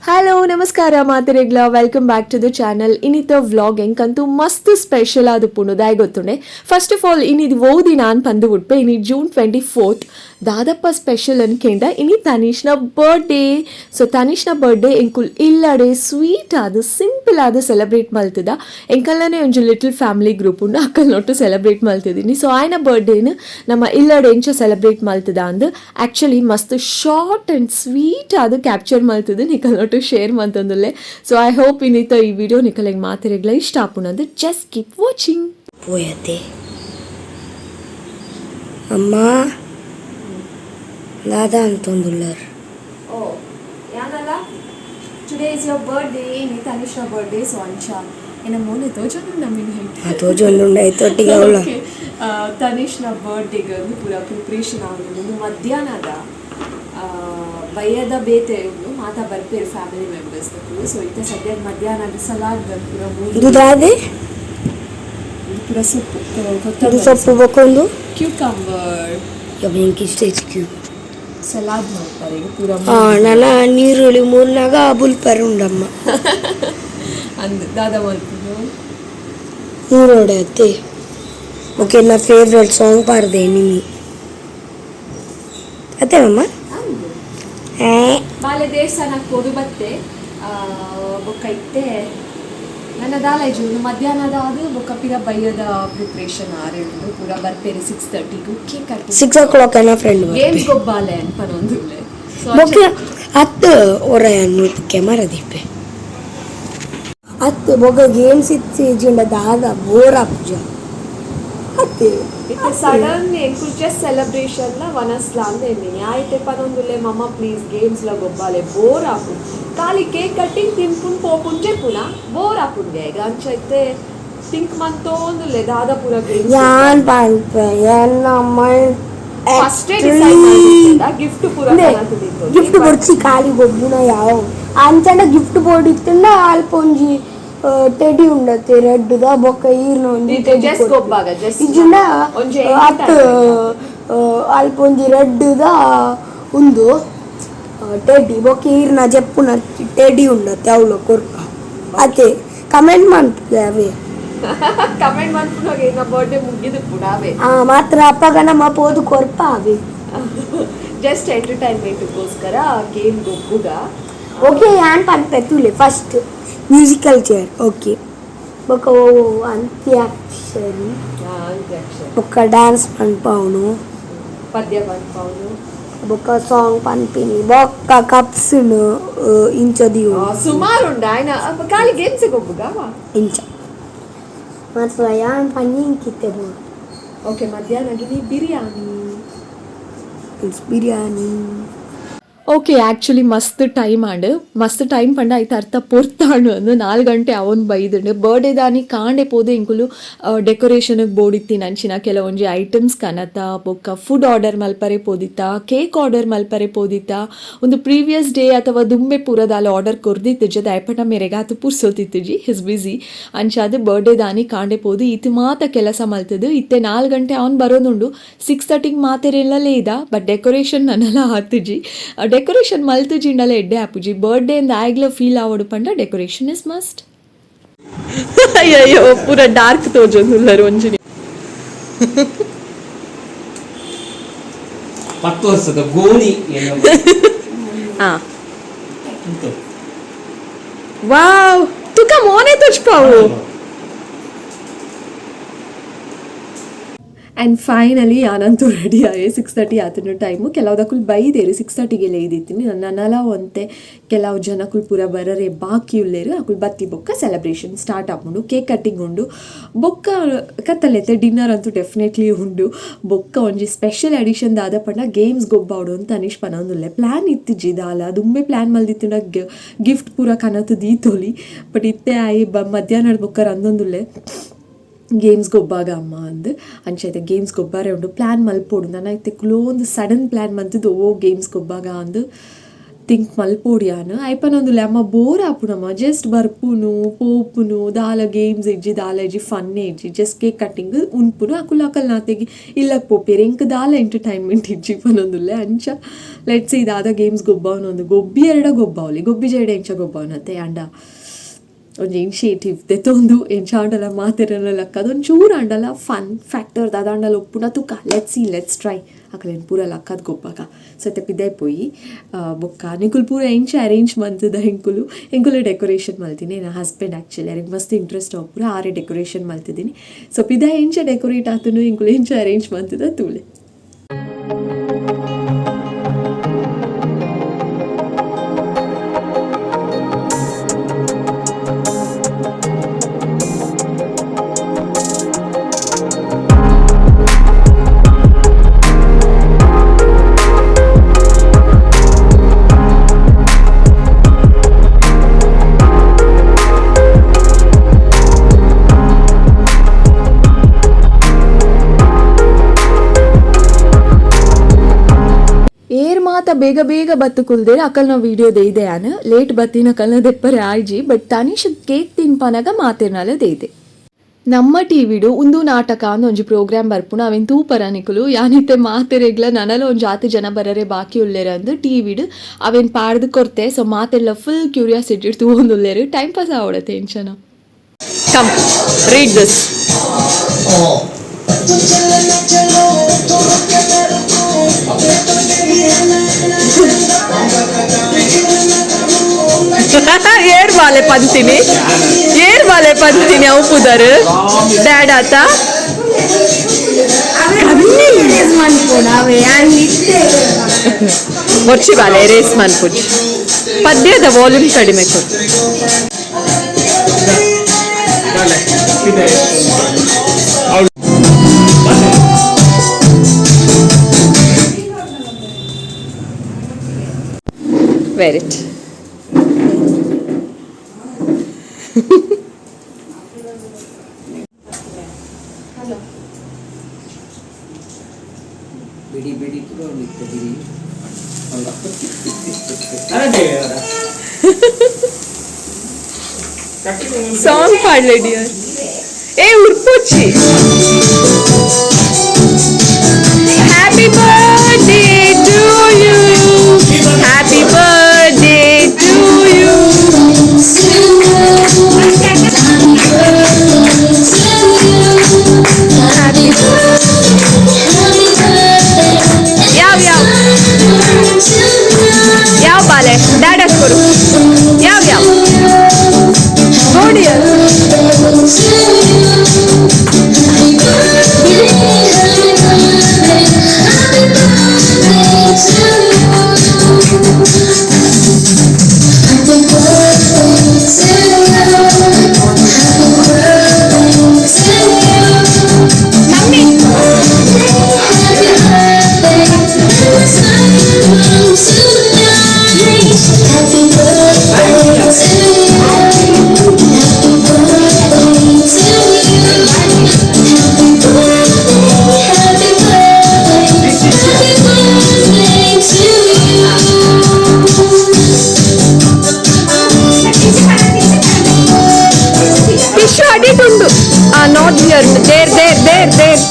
Hello ನಮಸ್ಕಾರ ಮಾತೆರೆಗ್ಲ, welcome back to the channel. ಇನಿತ vlog ಎಂಕಂತೂ ಮಸ್ತ್ ಸ್ಪೆಷಲ್ ಆದುಪ್ಪುಂಡು. ದಾಯೆ ಗೊತ್ತುಂಡೆ? ಫಸ್ಟ್ ಆಫ್ ಆಲ್ ಇನಿ ಓದಿ ನಾನು ಪಂದು ಉಡ್ಪೆ. ಇನಿ ಜೂನ್ 24. ದಾದಪ್ಪ ಸ್ಪೆಷಲ್ ಅನ್ಕೆಂಡ ಇನಿ ತನೀಶ್ನ ಬರ್ಡೇ. ಸೊ ತನೀಶ್ನ ಬರ್ಡೇ ಎಂಕುಲ್ ಇಲ್ಲಡೆ ಸ್ವೀಟ್ ಆದ್, ಸಿಂಪಲ್ ಆದ್ ಸೆಲೆಬ್ರೇಟ್ ಮಲ್ತದ. ಎಂಕಲ್ನೇ ಒಂಜಿ ಲಿಟಲ್ ಫ್ಯಾಮಿಲಿ ಗ್ರೂಪ್ ಉಂಡು, ಅಕ್ಕಲ್ನೊಟ್ಟು ಸೆಲೆಬ್ರೇಟ್ ಮಲ್ತಿದ್ದೀನಿ. ಸೊ ಆಯ್ನ ಬರ್ಡೇನು ನಮ್ಮ ಇಲ್ಲಡೆ ಎಂಚ ಸೆಲೆಬ್ರೇಟ್ ಮಲ್ತದ ಅಂದ್ ಆಕ್ಚುಲಿ ಮಸ್ತ್ ಶಾರ್ಟ್ ಅಂಡ್ ಸ್ವೀಟ್ ಆದ್ ಕ್ಯಾಪ್ಚರ್ ಮಲ್ತದ ನಿಕಲ್ನೊಟ್ಟು ಶೇರ್ ಮಂತಂದುಲ್ಲೆ. ಸೊ I hope ಇನ್ನಿತ ಈ ವಿಡಿಯೋ ನಿಕಲೆಗ್ ಮಾತೆರೆಗ್ಲ ಇಷ್ಟ ಆಪುಂಡು. Just keep watching. ಪೋಯತೆ ಅಮ್ಮ ದಾದಾ ಅಂತಂದುಲ್ಲರ್. ಓ ಯಾನಲ್ಲ, ಟುಡೇ is your birthday. ಇನಿ ತನಿಷ್ನ ಬರ್ಡೇ. ಸೊ ಅಂಚ ಎನ್ನ ಮೋನೆ ತೋಜೊಂದು ನಮ್ಮಿನ. ಆ ತೋಜೊಂದುಂಡು ಐತೊಟ್ಟಿಗೆ ಅವಳ. ತನಿಷ್ನ ಬರ್ಡೇಗೆ ಒಂದು ಪೂರ ಪ್ರಿಪ್ರೇಷನ್ ಆಗುದು. ಒಂದು ಮಧ್ಯಾಹ್ನದ ಬಯ್ಯದ ಬೇತೆ ಉಂಡು, ಮಾತಾ ಬರ್ಪೇರು ಫ್ಯಾಮಿಲಿ ಮೆಂಬರ್ಸ್. ಸೊ ಇತ್ತೆ ಸದ್ಯಕ್ಕೆ ಮಧ್ಯಾಹ್ನ ಸಲಾಡ್ ಪೂರ. ಇದು ದಾದೆ? ಇದು ಪೂರ ಸೊಪ್ಪು. ಇದು ಸೊಪ್ಪು ಬೊಕ್ಕೊಂದು. ಕ್ಯೂಕಂಬರ್. ಬೆಂಕಿ ಸ್ಟೇಜ್ ಕ್ಯೂ. ಸಲಾಡ್ ಮಾಡ್ತಾರೆ ಈಗ ಪೂರ. ನನ್ನ ನೀರುಳ್ಳಿ ಮೂರ್ನಾಗ ಬುಲ್ಪರ್ ಉಂಡಮ್ಮ. ಅಂದ್ ದಾದ ಮಲ್ಪುನು? ನೀರೋಡೆ ಅತ್ತೆ. ಓಕೆ, ನನ್ನ ಫೇವ್ರೆಟ್ ಸಾಂಗ್ ಪಾಡ್ದೆ ನಿಮಿ ಅತ್ತೆ ಮಮ್ಮ. ಅಂದು ಬಾಲೆ ದೇವಸ್ಥಾನಕ್ಕೆ ಪೋದು ಬತ್ತೆ. ಬೊಕ್ಕ ಇತ್ತೆ ನನ್ನ ದಾಲ ಒಂದು ಮಧ್ಯಾಹ್ನದ ಅದು ಬೊಕ್ಕ ಪಿರ ಬಯ್ಯದ ಪ್ರಿಪ್ರೇಷನ್ ಆರೆ ಉಂಡು. ಪೂರ ಬರ್ಪೇರು 6:30ಗೆ ಕೇಕ್ ಕಟ್. 6 ಓ ಕ್ಲಾಕ್ ನನ್ನ ಫ್ರೆಂಡ್. ಗೇಮ್ಸ್ ಗೊಬ್ಬಾಲೆ ಅನ್ಪನೊಂದುಲ್ಲೆ. ಸೊ ಬೊಕ್ಕ ಹತ್ತು ಒರ ಕ್ಯಾಮರಾ ದೀಪೆ ಅತ್ತೆ. ಬೊಕ್ಕ ಗೇಮ್ಸ್ ಇತ್ತು ಜಿಂಡ ದಾದ ಬೋರ್ ಆಪುಜ ಅತ್ತೆ. ಇತ್ತೆ ಸಡನ್ ಎಂಕುಲ್ ಜಸ್ಟ್ ಸೆಲೆಬ್ರೇಷನ್ ಲ ವನಸ್ಲ ಅಂದ ಎನ್ನಿನಿ. ಆಯ್ತೆ ಪನೊಂದುಲ್ಲೆ, ಮಮ್ಮ ಪ್ಲೀಸ್ ಗೇಮ್ಸ್ ಲ ಗೊಬ್ಬಾಲೆ, ಬೋರ್ ಆಪುಂಡು, ಖಾಲಿ ಕೇಕ್ ಕಟ್ಟಿಂಗ್ ತಿನ್ಪುನ್ ಪೋಪುನ್ ಜೆಪ್ಪುನ, ಬೋರ್ ಆಪುಂಡೆ ಈಗ. ಅಂಚ ಇತ್ತೆ ಥಿಂಕ್ ಮಂತೋಂದುಲ್ಲೆ ದಾದ ಪೂರ ಗೇಮ್ಸ್. ಯಾನ್ ಪನ್ಪೆ ಎನ್ನ. ಫಸ್ಟೇ ಡಿಸೈಡ್ ಮಾಡಿದ್ದ ಗಿಫ್ಟ್ ಪೂರ. ಗಿಫ್ಟ್ ಬೊಡ್ಚಿ, ಖಾಲಿ ಗೊಬ್ಬುನ ಯಾವ ಅಂಚಂಡ. ಗಿಫ್ಟ್ ಬೋರ್ಡ್ ಇತ್ತಂಡ ಅಲ್ಪ ಒಂಜಿ ಟೆಡಿ ಉಂಡತ್ತೆ ರೆಡ್ ದ. ಬೊಕ್ಕ ಈರ್ನ ಒಂಜಿ ಇತ್ತೆ just ಗೊಬ್ಬಾಗ, just ಇಜ್ಜಿಂಡ ಒಂಜಿ ಅತ್ ಅಲ್ಪ ಒಂಜಿ ರೆಡ್ ದ ಉಂದು ಟೆಡ್ಡಿ. ಬೊಕ್ಕ ಈರ್ನ ಜೆಪ್ಪುನ ಟೆಡಿ ಉಂಡತ್ತೆ, ಅವಳು ಕೊರ್ಪ ಅತ್ತೆ. ಕಮೆಂಟ್ ಮನ್ಪುಲೆ ಅವೇ. ಕಮೆಂಟ್ ಮನ್ಪುನಾಗ ಇನ್ನ ಬರ್ಡೇ ಮುಗಿದು ಪುಡಾವೆ. ಆ ಮಾತ್ರ ಅಪ್ಪಗ ನಮ್ಮ ಪೋದು ಕೊರ್ಪ ಅವೇ. ಜಸ್ಟ್ ಎಂಟರ್ಟೈನ್ಮೆಂಟ್ಗೋಸ್ಕರ ಗೇಮ್ ಗೊಬ್ಬುಗ. ಓಕೆ, ಯಾನ್ ಪನ್ಪೆ ತೂಲೆ. First musical chair, okay. ಬೊಕ್ಕ ಓ ಅಂತ್ಯಾಕ್ಷರಿ. ಅಂತ್ಯಾಕ್ಷರಿ. ಬೊಕ್ಕ ಡ್ಯಾನ್ಸ್ ಪನ್ಪವನು. ಪದ್ಯ ಪನ್ಪವನು. ಬೊಕ್ಕ ಸಾಂಗ್ ಪನ್ಪಿನಿ. ಬೊಕ್ಕ ಕಪ್ಸ್ನು ಇಂಚ ದಿವು. ಸುಮಾರು ಉಂಡು ಆಯ್ನ ಖಾಲಿ ಗೇಮ್ಸ್ ಗೊಬ್ಬುಗ. ಇಂಚ ಮಾತ್ರ ಯಾನ್ ಪನ್ನಿ ಇಂಕಿತ್ತೆ ಬೋಡು. ಓಕೆ, ಮಧ್ಯಾಹ್ನ ಗಿನಿ biryani. It's biryani. Okay, actually ಮಸ್ತ್ ಟೈಮ್ ಆಂಡ್. ಮಸ್ತ್ ಟೈಮ್ ಪಂಡ ಐತ ಅರ್ಥ ಪೊರ್ತಾಂಡು ಅಂದು 4 ಗಂಟೆ ಅವನ್ ಬೈದುಂಡು. ಬರ್ಡೇ ದಾನಿ ಕಾಂಡೆ ಪೋದು ಎಂಕುಲು ಡೆಕೋರೇಷನ್ಗೆ ಬೋಡಿತ್ತಿನ ಅಂಚಿನ ಕೆಲವೊಂಜಿ ಐಟಮ್ಸ್ ಕನತ. ಬೊಕ್ಕ ಫುಡ್ ಆರ್ಡರ್ ಮಲ್ಪರೆ ಪೋದಿತ್ತ, ಕೇಕ್ ಆರ್ಡರ್ ಮಲ್ಪರೆ ಪೋದಿತ್ತ. ಒಂದು ಪ್ರೀವಿಯಸ್ ಡೇ ಅಥವಾ ದುಂಬೆ ಪೂರದಾಲ ಆರ್ಡರ್ ಕೊರ್ದಿತ್ತಿಜ. ದಾಯಪಟ ಮೇರೆಗೆ ಆತು ಪುರ್ಸೋತಿತ್ತಿಜಿ, his ಬಿಸಿ. ಅಂಚಾದ್ ಬರ್ಡೇ ದಾನಿ ಕಾಂಡೆ ಪೋದು ಇತ್ತು ಮಾತ ಕೆಲಸ ಮಲ್ತದು. ಇತ್ತೆ 4 ಗಂಟೆ ಅವನ್ ಬರೋದುಂಡು. 6:30ಗೆ ಮಾತೆರೆಲ್ಲ ಲೇದ, ಬಟ್ ಡೆಕೋರೇಷನ್ ನನ್ನೆಲ್ಲ ಆತುಜಿ. ಡೆಕೋರೇಷನ್ ಮಲ್ತುಜಿಂಡಲ ಎಡ್ಡೆ ಆಪುಜಿ. ಬರ್ಡೇ ಅಂದ್ ಆಯ್ಗ್ಲ ಫೀಲ್ ಆವಡು ಪಂಡ ಡೆಕೋರೇಷನ್ is must. ಅಯ್ಯಯ್ಯೋ, ಪೂರ ಡಾರ್ಕ್ ತೋಜೊಂದುಲ್ಲರು ಒಂಜಿನಿ. 10 ವರ್ಷದ ಗೋಲಿ ಏನು? ಉಂಟು. ವಾವ್, ತುಕ ಮೋನೆ ತೋಜ್ಪಾವು. ಆ್ಯಂಡ್ ಫೈನಲಿ ಯಾನಂತೂ ರೆಡಿ ಆಯೆ. 6:30 ಆತನ ಟೈಮು. ಕೆಲವುದಕ್ಕುಲ್ ಬೈದೇರು, 6:30ಗೆಲ್ಲ ಇದ್ದಿತ್ತೀನಿ. ನನ್ನಲ ಒಂತೆ ಕೆಲವು ಜನಕುಲ್ ಪೂರ ಬರರೆ ಬಾಕಿ ಉಲ್ಲೇರು. ಅಕುಲ್ ಬತ್ತಿ ಬೊಕ್ಕ ಸೆಲೆಬ್ರೇಷನ್ ಸ್ಟಾರ್ಟ್ ಆಪುಂಡು. ಕೇಕ್ ಕಟ್ಟಿಂಗ್ ಉಂಡು. ಬೊಕ್ಕ ಕತ್ತಲೆತ್ತೆ ಡಿನ್ನರ್ ಅಂತೂ ಡೆಫಿನೆಟ್ಲಿ ಉಂಡು. ಬೊಕ್ಕ ಒಂಜಿ ಸ್ಪೆಷಲ್ ಎಡಿಷನ್ ದಾದ ಪಂಡ ಗೇಮ್ಸ್ ಗೊಬ್ಬಾವಡು ಅಂತ ಅನೀಶ್ ಪನೊಂದುಲ್ಲೆ. ಪ್ಲ್ಯಾನ್ ಇತ್ತಿಜ್ಜಿ ದಾಲ. ದುಂಬೆ ಪ್ಲ್ಯಾನ್ ಮಲ್ದಿತ್ತುಂಡ ಗಿಫ್ಟ್ ಪೂರ ಕನತು ದೀತೋಲಿ. ಬಟ್ ಇತ್ತೆ ಆಯಿ ಬ ಮಧ್ಯಾಹ್ನ ಬೊಕ್ಕ ರಂದೊಂದುಲ್ಲೆ, ಗೇಮ್ಸ್ ಗೊಬ್ಬಾಗ ಅಮ್ಮ ಅಂದ್. ಅಂಚ ಗೇಮ್ಸ್ ಗೊಬ್ಬಾರೆ ಉಂಡು. ಪ್ಲ್ಯಾನ್ ಮಲ್ಪೊಡು. ನನ್ನ ಇತ್ತೆ ಕುಲೋಂದು ಸಡನ್ ಪ್ಲ್ಯಾನ್ ಮಂತುದು ಓ ಗೇಮ್ಸ್ ಗೊಬ್ಬಾಗ ಅಂದ್. ಥಿಂಕ್ ಮಲ್ಪೊಡಿಯಾನ್ ಐಪನೊಂದುಲ್ಲೆ ಅಮ್ಮ ಬೋರ್ ಆಪುನಮ್ಮ ಜಸ್ಟ್ ಬರ್ಪುನು ಪೋಪುನು ದಾಲ ಗೇಮ್ಸ್ ಇಜ್ಜಿ ದಾಲ ಇಜ್ಜಿ ಫನ್ ಇಜ್ಜಿ ಜಸ್ಟ್ ಕೇಕ್ ಕಟ್ಟಿಂಗ್ ಉನ್ಪುನು ಅಕುಲು ಅಕಲ್ ನಾತೆಗಿ ಇಲ್ಲಗ್ ಪೋಪೆರ್ ಎಂಕ್ ದಾಲ ಎಂಟರ್ಟೈನ್ಮೆಂಟ್ ಇಜ್ಜಿ ಪನೊಂದುಲ್ಲೆ. ಅಂಚ let's see ದಾದ ಗೇಮ್ಸ್ ಗೊಬ್ಬಾವನೊಂದು ಗೊಬ್ಬಿ ಎರಡ ಗೊಬ್ಬಾವಲಿ ಗೊಬ್ಬಿ ಜೈಡ ಎಂಚ ಗೊಬ್ಬಾವನತೆ ಆಂಡ ಒಂಜಿ ಇನಿಷಿಯೇಟಿವ್ ದೆತೊಂದು ಎಂಚ ಆಂಡಲ ಮಾತೆರೆನ ಲಕ್ಕದ ಒಂಚೂರು ಆಂಡಲ ಫನ್ ಫ್ಯಾಕ್ಟರ್ ದಾದಾಂಡಲ ಉಪ್ಪುನ ತುಕ let's see let's try ಅಕಲೆನ್ ಪೂರ ಲಕ್ಕದ ಗೊಬ್ಬಗ. ಸೊ ಇತ್ತೆ ಪಿದಾಯ್ ಪೋಯಿ ಬೊಕ್ಕ ನಿಕುಲು ಪೂರ ಎಂಚ ಅರೇಂಜ್ ಮಲ್ತದ ಎಂಕುಲು ಎಂಕುಲು ಡೆಕೋರೇಷನ್ ಮಲ್ತೀನಿ ನನ್ನ ಹಸ್ಬೆಂಡ್ ಆ್ಯಕ್ಚುಲಿ ಅರೆಗ್ ಮಸ್ತ್ ಇಂಟ್ರೆಸ್ಟ್ ಅವು ಪೂರ ಆರೆ ಡೆಕೋರೇಷನ್ ಮಲ್ತಿದ್ದೀನಿ. ಸೊ ಪಿದಾಯ್ ಎಂಚ ಡೆಕೋರೇಟ್ ಆತನು ಎಂಕುಲು ಎಂಚ ಅರೇಂಜ್ ಮಲ್ತದ ತೂಲೆ. ಏರ್ ಮಾತ ಬೇಗ ಬೇಗ ಬತ್ತು ಕುಲ್ದೇರ್ ಅಕಲ್ನ ವಿಡಿಯೋ ದೇಯ್ದೆ ಯಾನ್ ಲೇಟ್ ಬತ್ತಿನ ಕಲ್ನ ದೆಪ್ಪರೆ ಆಯ್ಜಿ ಬಟ್ ತನಿಷ್ ಕೇಕ್ ತಿನ್ಪನಗ ಮಾತೆರ್ನಾಲ ದೇಯ್ದೆ. ನಮ್ಮ ಟಿವಿಡು ಉಂದು ನಾಟಕ ಅಂದ್ ಒಂಜಿ ಪ್ರೋಗ್ರಾಮ್ ಬರ್ಪುಂಡು ಅವೆನ್ ತೂಪರ ನಿಕುಲು ಯಾನಿತ್ತೆ ಮಾತೆರೆಗ್ಲ ನನಲ ಒಂಜಿ ಆತ್ ಜನ ಬರರೆ ಬಾಕಿ ಉಲ್ಲೆರ್ ಅಂದ್ ಟಿವಿಡ್ ಅವೆನ್ ಪಾಡ್ದ್ ಕೊರ್ತೆ. ಸೊ ಮಾತೆರ್ಲ ಫುಲ್ ಕ್ಯೂರಿಯಾಸಿಟಿ ತೂವೊಂದುಲ್ಲೆರ್ ಟೈಮ್ ಪಾಸ್ ಆವೊಡತೆ ಎಂಚನ. Come read this. ಏರ್ ಬಾಲೆ ಪಂತಿನಿ ಏರ್ ಬಾಲೆ ಪಂತಿನಿ ಅವು ಪುದರ್ ಡ್ಯಾಡ್ ಆತ. ಬೊರ್ಚಿ ಬಾಲೆ ರೇಸ್ ಮನ್ಪುಜಿ ಪದ್ಯದ ವಾಲ್ಯೂಮ್ ಕಡಿಮೆ ಕೊಡು. Wear it. ಬಿಡಿ ಬಿಡಿ ಬಿಡಿ. ಸಾಂಗ್ ಪಾಡ್ಲೆ ಡಿಯರ್. ಏ ಉರ್ಪೊಚ್ಚಿ. Happy birthday to you, happy birthday to you. ಯಾವ ಯಾವ ಯಾವ ಬಾಲೆ ಡ್ಯಾಡ್ ಕೊಡು ಯಾವ ಯಾವ ಗೋಡಿಯರ್. ಟಿಶ್ಯೂ ಅಡಿಟ್ ಉಂಡು. Not here, there there there there there.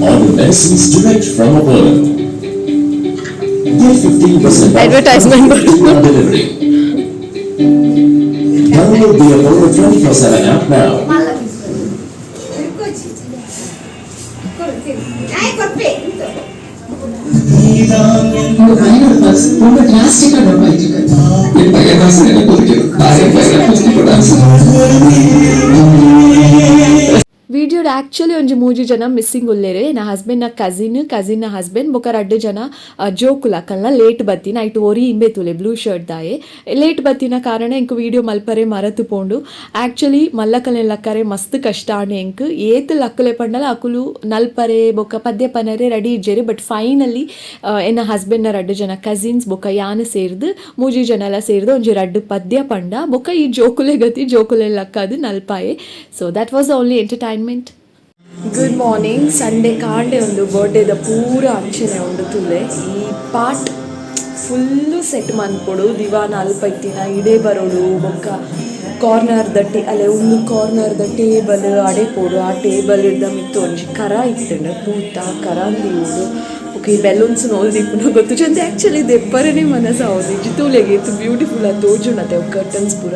Order medicines direct from Apollo. Get 15% off Advertisement. on delivery. Download the Apollo 24/7 app now. உங்க பையனோட பல்ஸ் ரொம்ப டிராஸ்டிக்கா டவுன் ஆயிட்டு இருக்கு. என் பையன் தான் சார் என்ன கொதிக்கிறது. நான் என் பையனை கொதிக்க கூடாது சார். ವೀಡಿಯೋಡ್ ಆ್ಯಕ್ಚುಲಿ ಒಂಜಿ ಮೂಜಿ ಜನ ಮಿಸ್ಸಿಂಗ್ ಉಲ್ಲೇರು. ಎನ್ನ ಹಸ್ಬೆಂಡ್ನ ಕಸಿನ್, ಕಸಿನ್ನ ಹಸ್ಬೆಂಡ್ ಬೊಕ ರಡ್ಡ್ ಜನ ಜೋಕುಲು. ಅಕಲ್ನ ಲೇಟ್ ಬತ್ತಿನ. ಐಟ್ ಒರಿ ಇಂಬೆ ತೂಲೆ, ಬ್ಲೂ ಶರ್ಟ್ ದಾಯೆ. ಲೇಟ್ ಬತ್ತಿನ ಕಾರಣ ಎಂಕ್ ವೀಡಿಯೋ ಮಲ್ಪರೆ ಮರತು ಪೋಂಡು. ಆ್ಯಕ್ಚುಲಿ ಮಲ್ಲಕಲೆ ಲಕ್ಕರೆ ಮಸ್ತ್ ಕಷ್ಟ ಆಂಡ್. ಎಂಕ್ ಏತ್ ಲಕ್ಕಲೆ ಪಂಡಲ ಅಕುಲು ನಲ್ಪರೆ ಬೊಕ ಪದ್ಯ ಪನರೆ ರೆಡಿ ಇಜ್ಜೆರ್. ಬಟ್ ಫೈನಲಿ ಎನ್ನ ಹಸ್ಬೆಂಡ್ನ ರಡ್ಡ್ ಜನ ಕಸಿನ್ಸ್ ಬೊಕ ಯಾನ್ ಸೇರ್ದ್ ಮೂಜಿ ಜನಲ ಸೇರ್ದ್ ಒಂಜಿ ರಡ್ಡ್ ಪದ್ಯ ಪಂಡ. ಬೊಕ ಈ ಜೋಕುಲೆ ಗತಿ, ಜೋಕುಲೆ ಲಕ್ಕಾದ್ ನಲ್ಪಾಯೆ. So that was only entertainment. Good morning. Sunday ಕಾಂಡೆ ಒಂದು ಬರ್ಡೇದ ಪೂರ ಅಂಚನೆ ಉಂಡು ತೂಲೆ. ಈ ಪಾಟ್ ಫುಲ್ಲು ಸೆಟ್ ಮನ್ಪೊಡು. ದಿವಾನ ಅಲ್ಪ ಇತ್ತಿನ ಇಡೆ ಬರೋಡು. ಬೊಕ್ಕ ಕಾರ್ನರ್ ದ ಟೇ ಅಲ್ಲೇ ಒಂದು ಕಾರ್ನರ್ ದ ಟೇಬಲ್ ಅಡೆ ಪೋಡು. ಆ ಟೇಬಲ್ ಇಡ್ದ ಮಿತ್ತು ಒಂಜಿ ಕರ ಇತ್ತುಂಡು ಪೂತ ಕರ ದೀವೊಡು. ಬೊಕ ಈ ಬೆಲೂನ್ಸ್ ಓಲ್ ದೀಪುನ ಗೊತ್ತುಜಿ ಅಂದ್. ಆ್ಯಕ್ಚುಲಿ ದೆಪ್ಪರನೇ ಮನಸ್ಸು ತೂಲೆಗೆ ಇತ್ತು ಬ್ಯೂಟಿಫುಲ್ ಆದ್ ತೋಜುಂಡತೆ. ಅವು ಕರ್ಟನ್ಸ್ ಪೂರ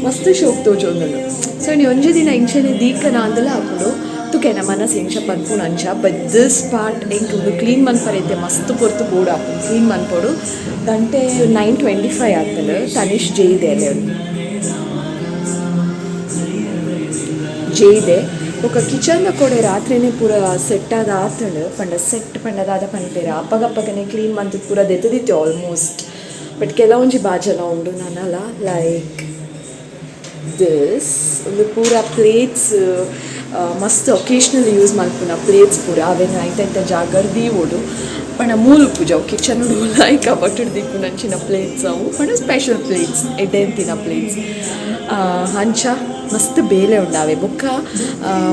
ಮಸ್ತ್ ಶೋಕ್ ತೋಜೊಂದುಂಡು. ಸೊ ಇನಿ ಒಂಜಿ ದಿನ ಇಂಚನೆ ದೀಕನ ಅಂದಲ ಆಪುಂಡು. ತುಕೆನ ಮನಸ್ಸು ಎಂಚ ಪನ್ಪುಂಡು ಅಂಚ. ಬಟ್ this part ಎಂಕ್ ಉಂದು ಕ್ಲೀನ್ ಮನ್ಪರೆ ಮಸ್ತ್ ಪೊರ್ತು ಬೋಡು ಆಪುಂಡು. ಕ್ಲೀನ್ ಮನ್ಪೊಡು. ಗಂಟೆ 9:25 ಆತಂಡ್. ತನಿಷ್ ಜೈದೆ ಅಲ್ಲೇ ಜೈದೆ. ಬೊಕ ಕಿಚನ್ ಕೊಡೆ ರಾತ್ರಿನೇ ಪೂರ ಸೆಟ್ ಆದ್ ಆತಂಡ್. ಪಂಡ ಸೆಟ್ ಪಂಡ ದಾದ ಪನ್ಪೆರ್, ಅಪಗಪಗನೆ ಕ್ಲೀನ್ ಮಂತ್ ಪೂರ ದೆತ್ತುದಿತ್ತೆ ಆಲ್ಮೋಸ್ಟ್. ಬಟ್ ಕೆಲವೊಂಜಿ ಬಾಜನ ಉಂಡು ನನಲ, ಲೈಕ್ this. ಉಂದು ಪೂರ ಪ್ಲೇಟ್ಸ್, ಮಸ್ತ್ ಒಕೇಶ್ನಲ್ ಯೂಸ್ ಮಲ್ಪುನ ಪ್ಲೇಟ್ಸ್ ಪೂರ. ಅವೆನ್ ಐತ ಜಾಗಡ್ ದೀವೊಡು. ಪಂಡ ಮೂಲು ಪೂಜ ಕಿಚನ್ ಲೈಕ್ ಕಬಟ್ಟುಡ್ ದೀಪುನಂಚಿನ ಪ್ಲೇಟ್ಸ್ ಅವು. ಪಂಡ ಸ್ಪೆಷಲ್ ಪ್ಲೇಟ್ಸ್, ಎಡ್ಡೆಂತಿನ ಪ್ಲೇಟ್ಸ್. ಅಂಚ ಮಸ್ತ್ ಬೇಲೆ ಉಂಡಾವೆ. ಬೊಕ್ಕ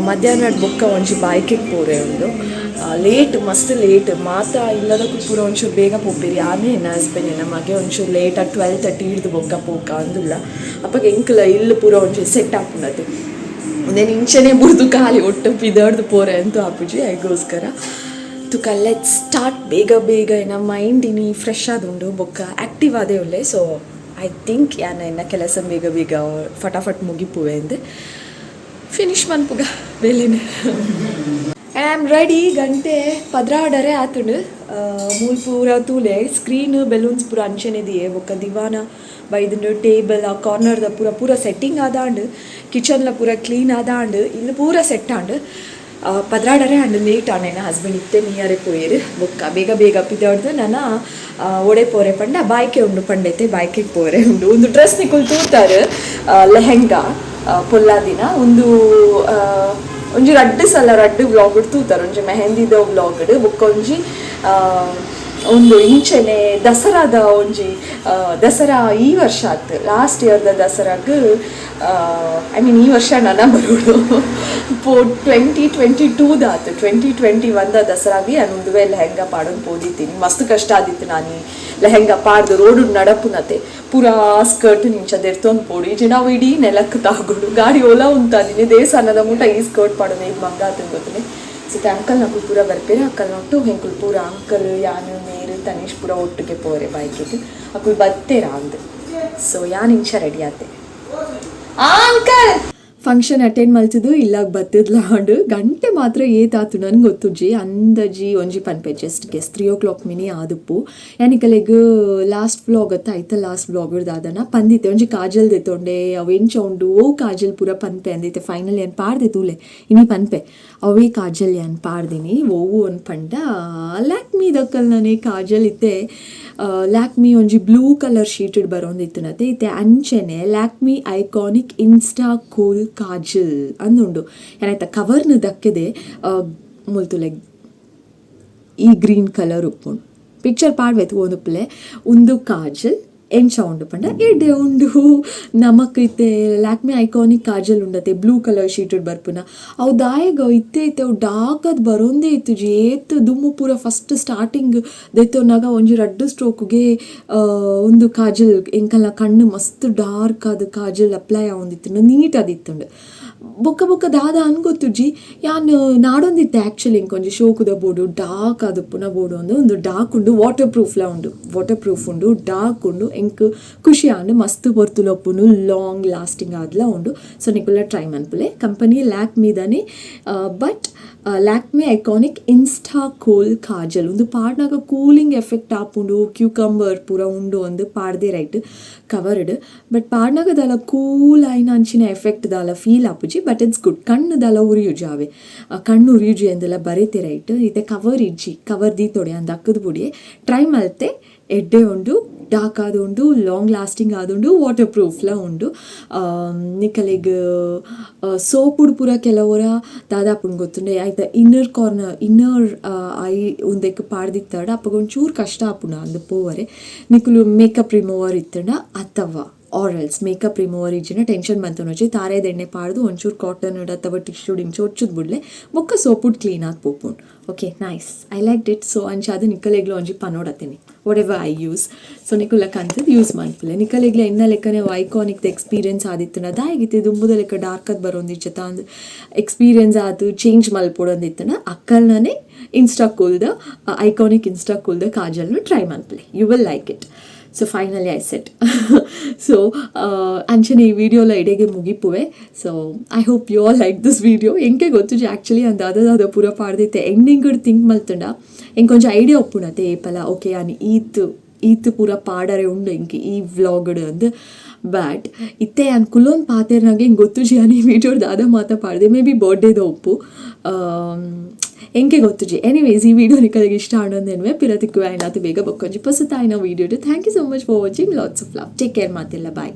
ಮಧ್ಯಾಹ್ನ ಬೊಕ್ಕ ಒಂಜಿ ಬಾಯ್ಕೆಗ್ ಪೋರೆ ಉಂಡು. ಲೇಟ್, ಮಸ್ತ್ ಲೇಟ್. ಮಾತ ಇಲ್ಲದಕ್ಕೂ ಪೂರ ಒಂಚೂರು ಬೇಗ ಪೋಪೆರ್. ಯಾನೇ, ಎನ್ನ ಹಸ್ಬೆಂಡ್, ಎನ್ನ ಮಗೆ ಒಂಚೂರು ಲೇಟ್ ಆದ್ 12:30 ಹಿಡ್ದು ಬೊಕ್ಕ ಪೋಕ ಅಂದುಲ್ಲ. ಅಪಗ ಎಂಕ್ಲ ಇಲ್ಲ್ ಪೂರ ಒಂಜಿ ಸೆಟ್ ಆಪುಂಡತೆ. ಉಂದೆನ್ ಇಂಚನೆ ಬುಡ್ದು ಖಾಲಿ ಒಟ್ಟು ಪಿದರ್ದು ಪೋರೆ ಅಂತೂ ಆಪುಜಿ. ಐಗೋಸ್ಕರ ತುಕ let start ಬೇಗ ಬೇಗ. ಎನ್ನ ಮೈಂಡ್ ಇನಿ ಫ್ರೆಶ್ ಆದುಂಡು, ಬೊಕ್ಕ ಆ್ಯಕ್ಟಿವ್ ಆದೇ ಉಲ್ಲೆ. ಸೊ I think ಯಾನ ಎನ್ನ ಕೆಲಸ ಬೇಗ ಬೇಗ ಫಟಾಫಟ್ ಮುಗಿಪುವೆ ಅಂದ್. ಫಿನಿಶ್ ಮನ್ಪುಗ ಬೇಲೆನೆ. I am ready. ಗಂಟೆ 12:30 ಆತುಂಡು. ಮೂಲು ಪೂರ ತೂಲೆ, ಸ್ಕ್ರೀನ್ ಬೆಲೂನ್ಸ್ ಪೂರ ಅಂಚನೆ ದಿಯೆ. ಬೊಕ್ಕ ದಿವಾನ ಬೈದುಂಡು. ಟೇಬಲ್ ಆ ಕಾರ್ನರ್ದ ಪೂರ ಪೂರ ಸೆಟ್ಟಿಂಗ್ ಆದಾಂಡ್. ಕಿಚನ್ಲ ಪೂರ ಕ್ಲೀನ್ ಆದಾಂಡ್. ಇಲ್ಲ್ ಪೂರ ಸೆಟ್ ಆಂಡ್. 12:30 ಆಂಡ್. ಲೇಟ್ ಆಂಡ್. ಎನ್ನ ಹಸ್ಬೆಂಡ್ ಇತ್ತೆ ನಿಯರೆ ಪೋಯೆರ್. ಬೊಕ್ಕ ಬೇಗ ಬೇಗ ಪಿದರ್ದು ನನ ಒಡೆ ಪೋರೆ ಪಂಡ ಬಾಯ್ಕೆ ಉಂಡು ಪಂಡೈತೆ. ಬಾಯ್ಕೆಗ್ ಪೋರೆ ಉಂಡು. ಒಂದು ಡ್ರೆಸ್ ನಿಕುಲು ತೂತಾರ್, ಲೆಹೆಂಗಾ ಪೊಲ್ಲಾದಿನ. ಒಂದು ಒಂಜಿ ರಡ್ಡ್ ಸಲ ರಡ್ಡ್ ವ್ಲಾಗ್ ತೂತಾರ್. ಒಂಜಿ ಮೆಹಂದಿದ ವ್ಲಾಗ್, ಬೊಕ್ಕ ಒಂಜಿ ಒಂದು ಇಂಚನೆ ದಸರಾದ ಒಂಜಿ ದಸರಾ ಈ ವರ್ಷ ಆತು, ಲಾಸ್ಟ್ ಇಯರ್ದ ದಸರಾಗ್. I mean, ಈ ವರ್ಷ ನನ್ನ ಬರೋಡು ಪೋ 2022 ಆತು. 2021 the ದಸರಾಗೆ ನಾನು ಉಂದುವೆ ಲೆಹಂಗಾ ಪಾಡೊಂದು ಪೋದಿತ್ತೀನಿ. ಮಸ್ತ್ ಕಷ್ಟ ಆದಿತ್ತು. ನಾನು ಈ ಲೆಹಂಗಾ ಪಾಡ್ದು ರೋಡು ನಡಪುನತೆ. ಪೂರಾ ಸ್ಕರ್ಟ್ ನಿಂಚ ದೆರ್ತೊಂದು ಪೋಡು. ಈಜೆ ನಾವು ಇಡೀ ನೆಲಕ್ಕೆ ತಾಗುಡು. ಗಾಡಿ ಓಲ ಉಂತಾದಿನಿ. ದೇವಸ್ಥಾನದ ಮುಟ ಈ ಸ್ಕರ್ಟ್ ಪಾಡೋದು ಈಗ ಮಂಗ ಆತಂದು ಗೊತ್ತನೆ. ಸೀತೆ ಅಂಕಲ್ ನಕುಲು ಪೂರ ಬರ್ಪೇರು. ಅಕ್ಕಲ್ ನೊಟ್ಟು ಹೆಂಕುಲು ಪೂರ, ಅಂಕಲ್, ಯಾನು, ಮೇರು, ತನಿಷ್ ಪೂರ ಒಟ್ಟಿಗೆ ಪೋರೆ ಬೈಕಿಗೆ. ಅಕುಲು ಬತ್ತೇರ ಅಂದ್. ಸೊ ಯಾನ್ ಇಂಚ ರೆಡಿ ಆತೆ. ಅಂಕಲ್ ಫಂಕ್ಷನ್ ಅಟೆಂಡ್ ಮಲ್ತದು ಇಲ್ಲಾಗ ಬತ್ತದ್ಲಾಂಡ್. ಗಂಟೆ ಮಾತ್ರ ಏತಾತು ನನ್ಗೆ ಗೊತ್ತುಜ್ಜಿ. ಅಂದಾಜಿ ಒಂಜಿ ಪನ್ಪೆ, ಜಸ್ಟ್ ಗೆಸ್, 3 ಓ ಕ್ಲಾಕ್ ಮಿನಿ ಆದುಪ್ಪು. ಯಾನಿಕಲೆಗ್ ಲಾಸ್ಟ್ ವ್ಲಾಗ್ ಅತ್ತ ಐತ ಲಾಸ್ಟ್ ವ್ಲಾಗ್ ದಾದನ ಪಂದಿತ್ತೆ, ಒಂಜಿ ಕಾಜಲ್ ದೆತ್ತೊಂಡೆ, ಅವು ಎಂಚ ಉಂಡು, ಓ ಕಾಜಲ್ ಪೂರ ಪನ್ಪೆ ಅಂದಿತ್ತೆ. ಫೈನಲ್ ಏನ್ ಪಾಡ್ದೆ ತೂಲೆ. ಇನಿ ಪನ್ಪೆ ಅವೇ ಕಾಜಲ್ ಯಾನ್ ಪಾಡ್ದಿನಿ. ಓವು ಒಂದ್ ಪಂಡ ಲ್ಯಾಕ್ಮಿ ದಕ್ಕಲ್ನೇ ಕಾಜಲ್ ಇತ್ತೆ. ಲ್ಯಾಕ್ಮಿ ಒಂಜಿ ಬ್ಲೂ ಕಲರ್ ಶೀಟೆಡ್ ಬರೋಂದಿತ್ತುನತೆ. ಇತ್ತೆ ಅಂಚನೆ Lakme iconic insta cool kajal ಅಂದುಂಡು. ಏನಾಯ್ತ ಕವರ್ನ ದಕ್ಕೆದೆ ಮುಲ್ತು ಲೈಕ್ ಈ ಗ್ರೀನ್ ಕಲರ್ ಉಪ್ಪುಂಡು. ಪಿಕ್ಚರ್ ಪಾಡ್ವೆ, ತೂವೊಂದುಪ್ಪುಲೆ. ಉಂದು ಕಾಜಲ್ ಎಂಚ ಉಂಡು ಪಂಡ ಎಡ್ಡೆ ಉಂಡು. ನಮಕ್ ಇತ್ತೆ ಲ್ಯಾಕ್ಮಿ ಐಕಾನಿಕ್ ಕಾಜಲ್ ಉಂಡತೆ, ಬ್ಲೂ ಕಲರ್ ಶೀಟೆಡ್ ಬರ್ಪುನ. ಅವು ದಾಯೆಗ್ ಇತ್ತೆ ಇತ್ತೆ ಅವು ಡಾರ್ಕ್ ಅದ್ ಬರೋಂದೇ ಇತ್ತುಜಿ. ಏತ್ ದುಂಬು ಪೂರ ಫಸ್ಟ್ ಸ್ಟಾರ್ಟಿಂಗ್ ದೆತ್ತೊನ್ನಾಗ ಒಂಜಿ ರಡ್ಡ್ ಸ್ಟ್ರೋಕ್ಗೆ ಉಂದು ಕಾಜಲ್ ಎಂಕಲ್ನ ಕಣ್ಣು ಮಸ್ತ್ ಡಾರ್ಕ್ ಆದ್ ಕಾಜಲ್ ಅಪ್ಲೈ ಆವೊಂದಿತ್ತುಂಡು, ನೀಟ್ ಆದಿತ್ತುಂಡು. ಬೊಕ್ಕ ಬೊಕ್ಕ ದಾದ ಅನ್ಗೊತ್ತುಜಿ. ಯಾನ್ ನಾಡೊಂದಿತ್ತೆ ಆ್ಯಕ್ಚುಲಿ, ಇಂಕೊಂಜಿ ಶೋಕುದ ಬೋಡು, ಡಾರ್ಕ್ ಆದುಪ್ಪುನ ಬೋಡು ಅಂದು. ಉಂದು ಡಾರ್ಕ್ ಉಂಡು, ವಾಟರ್ ಪ್ರೂಫ್ಲ ಉಂಡು. ವಾಟರ್ ಪ್ರೂಫ್ ಉಂಡು, ಡಾರ್ಕ್ ಉಂಡು. ಎಂಕ್ ಖುಷಿ ಆಂಡ್. ಮಸ್ತ್ ಪೊರ್ತುಲ ಉಪ್ಪುಂಡು, ಲಾಂಗ್ ಲಾಸ್ಟಿಂಗ್ ಆದ್ಲ ಉಂಡು. ಸೊ ನಿಕುಲ ಟ್ರೈ ಮನ್ಪುಲೆ. ಕಂಪನಿ ಲ್ಯಾಕ್ಮಿದನೆ, but Lakme iconic insta cool kajal. ಉಂದು ಪಾಡ್ನಾಗ ಕೂಲಿಂಗ್ ಎಫೆಕ್ಟ್ ಆಪುಂಡು, ಕ್ಯೂಕಂಬರ್ ಪೂರ ಉಂಡು ಅಂದ್ ಪಾಡ್ದೆ ರೈಟ್ ಕವರ್ಡ್. ಬಟ್ ಪಾಡ್ನಾಗ ದಾಲ ಕೂಲ್ ಆಯಿನ ಅಂಚಿನ ಎಫೆಕ್ಟ್ ದಾಲ ಫೀಲ್ ಆಪುಜಿ. But it's good. ಕಣ್ಣು ದಾಲ ಉರಿಯುಜಿ ಅವೆ, ಕಣ್ಣು ಉರಿಯುಜಿ ಅಂದೆಲ್ಲ ಬರೀತೆ ರೈಟ್. ಇತ್ತೆ ಕವರ್ ಇಜ್ಜಿ, ಕವರ್ ದೀತೊಡೆ ಅಂದ್ ಅಕ್ಕದ ಬುಡಿಯೆ. ಟ್ರೈ ಮಲ್ತೆ, ಎಡ್ಡೆ ಉಂಡು. ಡಾರ್ಕ್ ಆದ್ ಉಂಡು, ಲಾಂಗ್ ಲಾಸ್ಟಿಂಗ್ ಆದುಂಡು, ವಾಟರ್ ಪ್ರೂಫ್ಲ ಉಂಡು. ನಿಕಲೆಗ್ ಸೋಪುಡು ಪೂರ ಕೆಲವೊರ ದಾದಾಪುಂಡು ಗೊತ್ತುಂಡೆ? ಐತ ಇನ್ನರ್ ಕಾರ್ನರ್, ಇನ್ನರ್ I ಉಂದೆಕ್ ಪಾಡ್ದಿತ್ತಾಡ ಅಪಗ ಒಂಚೂರು ಕಷ್ಟ ಆಪುಂಡು ಅಂದ್ ಪೋವರೆ. ನಿಕುಲು ಮೇಕಪ್ ರಿಮೂವರ್ ಇತ್ತಂಡ ಅಥವಾ ಆರ್ ಎಲ್ಸ್ ಮೇಕಪ್ ರಿಮೂವರ್ ಇಜ್ಜಿಂಡ ಟೆನ್ಷನ್ ಮಂತೊನೊಚಿ. ತಾರೆದ ಎಣ್ಣೆ ಪಾಡ್ದು ಒಂಚೂರು ಕಾಟನ್ ಅಥವಾ ಟಿಶ್ಯೂಡ್ ಇಂಚ ಒಚ್ಚುದ್ ಬುಡ್ಲೆ, ಬೊಕ್ಕ ಸೋಪುಡ್ ಕ್ಲೀನ್ ಆದ್ ಪೋಪುಂಡು. Okay, nice, I like it. So ಅಂಚಾದ್ ನಿಕಲೆಗ್ಲ ಒಂಜಿ ಪನೋಡತ್ತೇನೆ, what ever I use. So ನಿಕುಲ ಕಂತದ್ ಯೂಸ್ ಮನ್ಪುಲೆ. ನಿಕಲೆಗ್ಲ ಎನ್ನ ಲೆಕ್ಕನೆ ಐಕಾನಿಕ್ ಎಕ್ಸ್ಪೀರಿಯನ್ಸ್ ಆದಿತ್ತುಂಡ, ದಾಯೆಗಿತ್ತೆ ದುಂಬುದ ಲೆಕ್ಕ ಡಾರ್ಕ್ ಆದ್ ಬರೋಂದಿಜ್ಜತ ಅಂದ್ ಎಕ್ಸ್ಪೀರಿಯನ್ಸ್ ಆದ್ ಚೇಂಜ್ ಮಲ್ಪೊಡಂದಿತ್ತುಂಡ, ಅಕ್ಕಲ್ನನೆ ಇನ್ಸ್ಟಾ ಕೂಲ್ದ, ಐಕಾನಿಕ್ ಇನ್ಸ್ಟಾ ಕೂಲ್ದ ಕಾಜಲ್ನು ಟ್ರೈ ಮನ್ಪುಲೆ. You will like it. So finally I said. So ಅಂಚನೆ ಈ ವಿಡಿಯೋಲ ಇಡೆಗೆ ಮುಗಿಪುವೆ. So I hope you all like this video. ಎಂಕೆ ಗೊತ್ತುಜಿ ಆ್ಯಕ್ಚುಲಿ ಅಂದ ದಾದ ಪೂರ ಪಾಡ್ದಿತ್ತೆ. ಎಂಡಿಂಗ್ ಥಿಂಕ್ ಮಲ್ತುಂಡ ಎಂಕೊಂಚ ಐಡಿಯಾ ಒಪ್ಪುಣತೆ ಏಪಲ, ಓಕೆ, ಯಾನ್ ಈತ್ ಈತ್ ಪೂರ ಪಾಡರೆ ಉಂಡು ಎಂಕ್ ಈ ವ್ಲಾಗ್ಡ್ ಅಂದ್. ಬಟ್ ಇತ್ತೆ ಯಾನ್ ಕುಲೊಂದು ಪಾತೆರ್ನಾಗ ಎಂಕ್ ಗೊತ್ತುಜಿ ಯಾನ್ ಈ ವಿಡಿಯೋ ದಾದ ಮಾತ ಪಾಡ್ದೆ. ಮೇ ಬಿ ಬರ್ಡೇದ ಒಪ್ಪು, ಎಂಕೆ ಗೊತ್ತುಜಿ. ಎನಿವೇಸ್, ಈ ವಿಡಿಯೋ ನಿಕಲಿಗೆ ಇಷ್ಟ ಆಂಡಂದೆನ್ವೆ. ಪಿರ ತಿಕ್ಕುವೆ ಆಯ್ನಾತು ಬೇಗ ಬೊಕ್ಕೊಂಜಿ ಪೊಸತಾಯಿನ video. Thank you so much for watching. Lots of love, take care ಮಾತೆಲ್ಲ. ಬಾಯ್.